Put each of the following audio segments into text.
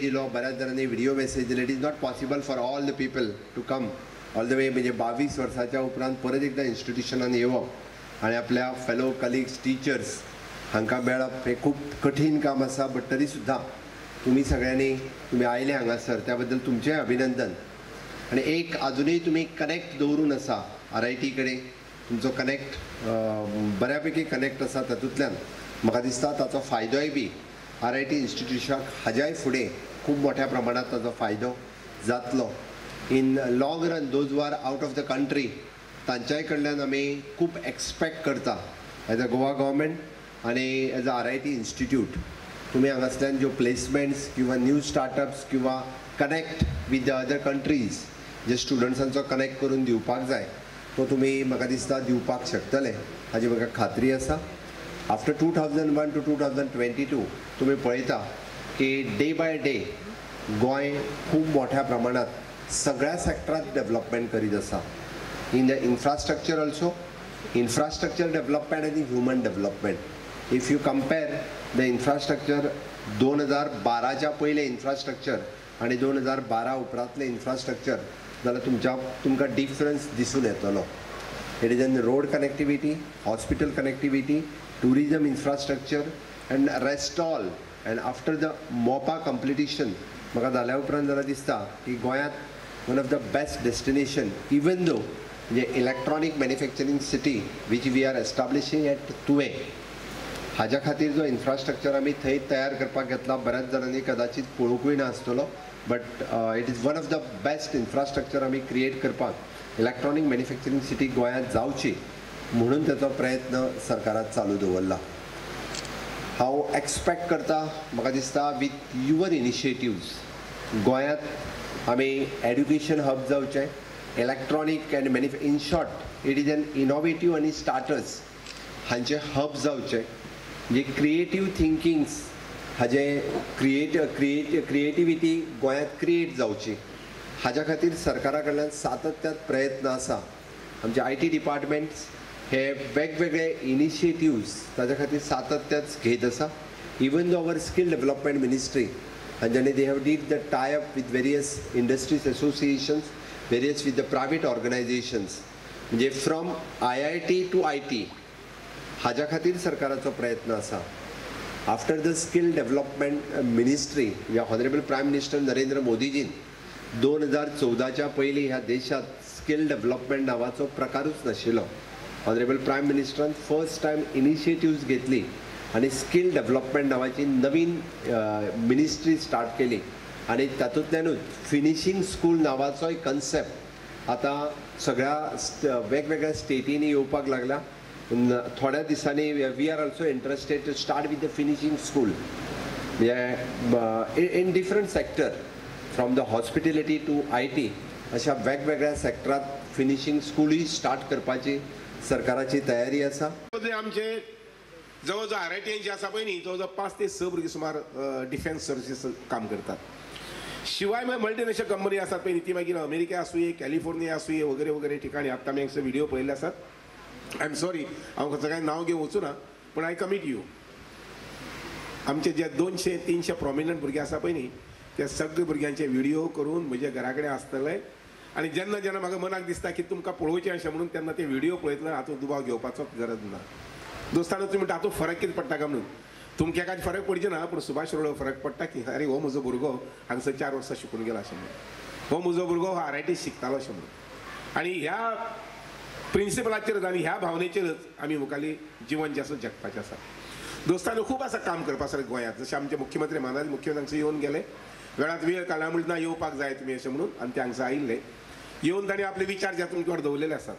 दिलो, बऱ्याच जाणांनी व्हिडिओ मेसेज दिले. It is not possible for all the people to come all the way. म्हणजे 22 वर्साच्या उपरांत परत एकदां इन्स्टिट्युशनान येवप आनी आपल्या फेलो कलिग्स टिचर्स हांकां मेळप हें खूब कठीण काम आसा. बट तरी सुद्दां तुमी सगळ्यांनी तुमी आयले हांगासर त्या बद्दल तुमचें अभिनंदन. आनी एक आजुनूय तुमी कनेक्ट दवरून आसा RIT कडेन, तुमचो कनेक्ट बऱ्यापैकी कनेक्ट आसा. तातूंतल्यान म्हाका दिसता ताचो फायदोय बी RIT इन्स्टिट्युशनाक हाज्याय फुडें खूब मोठ्या प्रमाणांत ताचो फायदो जातलो. In long run those who are out of the country तांच्याय कडल्यान आमी खूब एक्सपेक्ट करता एज अ गोवा गव्हर्मेंट आनी एज अ RIT institute. तुमी हांगासल्यान ज्यो प्लेसमेंट्स किंवा न्यू स्टार्टअप्स किंवा connect with the other countries जे स्टुडंट्सांचो कनेक्ट करून दिवपाक जाय तो तुमी म्हाका दिसता दिवपाक शकतले हाजी म्हाका खात्री आसा. आफ्टर 2001 टू 2022 तुमी पळयता की डे बाय डे गोंय खूब मोठ्या प्रमाणात सगळ्या सेक्टरात डेव्हलपमेंट करीत आसा. In the infrastructure also, infrastructure development आनी human development. If you compare the infrastructure 2012च्या पयलें इन्फ्रास्ट्रक्चर आनी 2012 उपरांतलें इन्फ्रास्ट्रक्चर जाल्यार तुमकां डिफरन्स दिसून येतलो. It is in road connectivity, hospital connectivity, tourism infrastructure and rest all. And after the Mopa completion म्हाका जाल्या उपरांत जाल्यार दिसता की गोंयांत one of the best destination, even though म्हणजे electronic manufacturing city which we are establishing at Tuem, हाज्या खातीर जो इन्फ्रास्ट्रक्चर आमी थंय तयार करपाक घेतला बऱ्याच जाणांनी कदाचित पळोवंकूय ना आसतलो, but it is one of the best infrastructure आमी क्रिएट करपाक इलेक्ट्रॉनीक मॅन्युफॅक्चरींग सिटी गोंयांत जावची म्हणून ताचो प्रयत्न सरकारान चालू दवरला. हांव एक्सपेक्ट करता, म्हाका दिसता विथ your initiatives गोंयांत आमी एड्युकेशन हब जावचें, electronic and in short it is an innovative आनी स्टार्टर्स हांचे हब जावचें. म्हणजे क्रिएटीव थिंकिंग्स हाजें क्रिएटिविटी गोंयांत क्रिएट जावची हाज्या खातीर सरकारा कडल्यान सातत्यान प्रयत्न आसा. आमचे IT departments हे वेगवेगळे इनिशिएटिव्स ताज्या खातीर सातत्याच घेत आसा. Even though our skill development ministry हांच्यानी they have did the tie up with various industries associations, various with the private organisations, म्हणजे फ्रॉम IIT to IT हाज्या खातीर सरकाराचो प्रयत्न आसा. After the skill development ministry ह्या ऑनरेबल प्रायम मिनिस्टर नरेंद्र मोदीजीन 2014च्या पयलीं ह्या देशांत स्किल डेव्हलपमेंट नांवाचो प्रकारूच नाशिल्लो. ऑनरेबल प्रायम मिनिस्टरान फर्स्ट टायम इनिशिएटिव्स घेतली आनी स्किल डेव्हलपमेंट नांवाची नवीन मिनिस्ट्री स्टार्ट केली आनी तातूंतल्यानूच फिनिशींग स्कूल नांवाचोय कन्सेप्ट आतां सगळ्या वेगवेगळ्या स्टेटींनी येवपाक लागला. थोड्या दिसांनी we are also interested to start with the finishing school म्हणजे in different sector from the hospitality to IT अशा वेगवेगळ्या सेक्टरात फिनिशींग स्कूलय स्टार्ट करपाची सरकाराची तयारी आसा. आमचे जवळ जवळ RIT जे आसा पळय न्ही, जवळ जवळ 5 ते 6 भुरगीं सुमार डिफेन्स सर्विसीस काम करतात. शिवाय मागीर मल्टिनॅशनल कंपनी आसात पळय न्ही, ती मागीर अमेरिका आसुये, कॅलिफोर्निया आसुये वगैरे वगैरे ठिकाणी. आत्तां आमी एक व्हिडिओ पळयल्ले आसात. I am sorry हांव खंयचो कांय नांव घेवन वचूं ना, पूण I commit you, आमचे जे 200-300 प्रोमिनंट भुरगे आसा पळय न्ही, त्या सगळे भुरग्यांचे व्हिडिओ करून म्हज्या घरा कडेन आसतले. आनी जेन्ना जेन्ना म्हाका मनाक दिसता की तुमकां पळोवचें अशें म्हणून तेन्ना ते व्हिडिओ पळयतले, हातूंत दुबाव घेवपाचोच गरज ना. दोस्तानो, तुमी म्हणटा हातूंत फरक कितें पडटा काय म्हणून, तुमकां कांय फरक पडचो ना, पूण सुभाष रोडो फरक पडटा की अरे हो म्हजो भुरगो हांगसर 4 वर्सां शिकून गेला अशें म्हणून, हो म्हजो भुरगो हो RIT शिकतालो अशें म्हणून. आनी ह्या प्रिंसिपलाचेरच आनी ह्या भावनेचेरच आमी मुखाल्ली जिवन जें आसा जगपाचें आसा. दोस्तानो, खूब आसा काम करपा सारकें गोंयांत. जशें आमचे मुख्यमंत्री मानाचे मुख्यमंत्री हांगसर येवन गेले, वेळांत वेळ काडला म्हणून ना येवपाक जाय तुमी अशें म्हणून, आनी ते हांगसर आयिल्ले. येवन तांणी आपले विचार जे तुमचे कडेन दवरलेले आसात.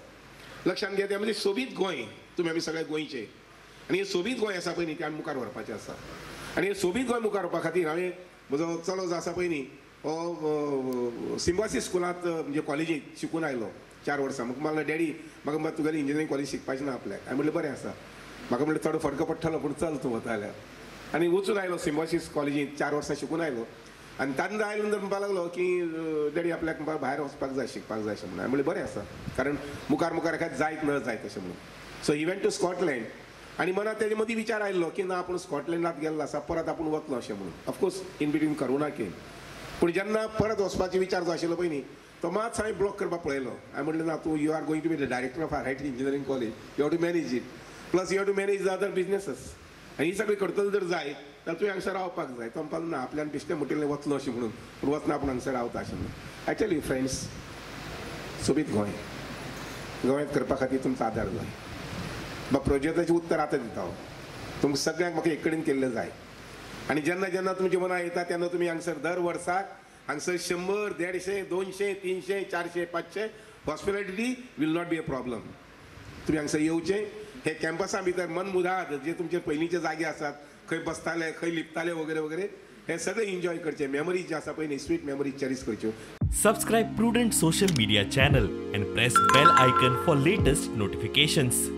लक्षांत घेता म्हणजे सोबीत गोंय, तुमी आमी सगळे गोंयचे, आनी हें सोबीत गोंय आसा पळय न्ही, तें आमी मुखार व्हरपाचें आसा. आनी हें सोबीत गोंय मुखार व्हरपा खातीर हांवें म्हजो चलो जो आसा पळय न्ही, हो सिम्बायसिस स्कुलांत म्हणजे कॉलेजींत शिकून आयलो 4 वर्सां. म्हाका म्हणलें डॅडी म्हाका म्हणटा तुगेलें इंजिनियरींग कॉलेज शिकपाचें ना आपल्याक. हांवें म्हणलें बरें आसा, म्हाका म्हणलें चड फरक पडटलो पूण चल तूं वता जाल्यार. आनी वचून आयलो सिम्बायसिस कॉलेजींत 4 वर्सां शिकून आयलो. आनी तांकां आयलो नंतर म्हणपाक लागलो की डॅडी आपल्याक भायर वचपाक जाय, शिकपाक जाय अशें म्हणून. हांवें म्हणलें बरें आसा, कारण मुखार मुखार एखाद जायत न जायत अशें म्हणून. So he went to Scotland. आनी मनात तेजे मदीं विचार आयलो की ना आपूण स्कॉटलंडात गेल्लो आसा परत आपूण वतलो अशें म्हणून. Of course in between corona came, पूण जेन्ना परत वचपाचो विचार जो आशिल्लो पळय न्ही तो मात हांवें ब्लॉक करपाक पळयलो. हांवें म्हणलें ना तूं you are going to be the director of RIT engineering college, you have to manage it, plus you have to manage the other businesses, आनी ही सगळी करतलो जर जाय जाल्यार तुवें हांगसर रावपाक जाय. तो म्हणपाक ना आपल्यान बेश्टें म्हटिल्लें वतलो अशें म्हणून, पूण वतना आपूण हांगसर रावता अशें म्हणून. I tell you friends, सोबीत गोंय, गोंयांत करपा खातीर तुमचो आदार जाय. बा प्रोजेक्टाचें उत्तर आतां दिता हांव तुमकां सगळ्यांक, म्हाका एक कडेन केल्लें जाय. आनी जेन्ना जेन्ना तुमच्या मनां येता तेन्ना तुमी हांगसर दर वर्साक हांगसर 100, 150, 200, 300, 400, 500 hospitality will not be a problem. तुमी हांगसर येवचें, हे कॅम्पसा भितर मनमुदाद जे तुमचे पयलींचे जागे आसात खंय बसताले खंय लिपताले वगैरे वगैरे हे सगळे एन्जॉय करचे. मेमरीज जे आसा पळय न्ही स्वीट मेमरीज चेरीश करच्यो. Subscribe Prudent social media channel and press bell icon for latest notifications.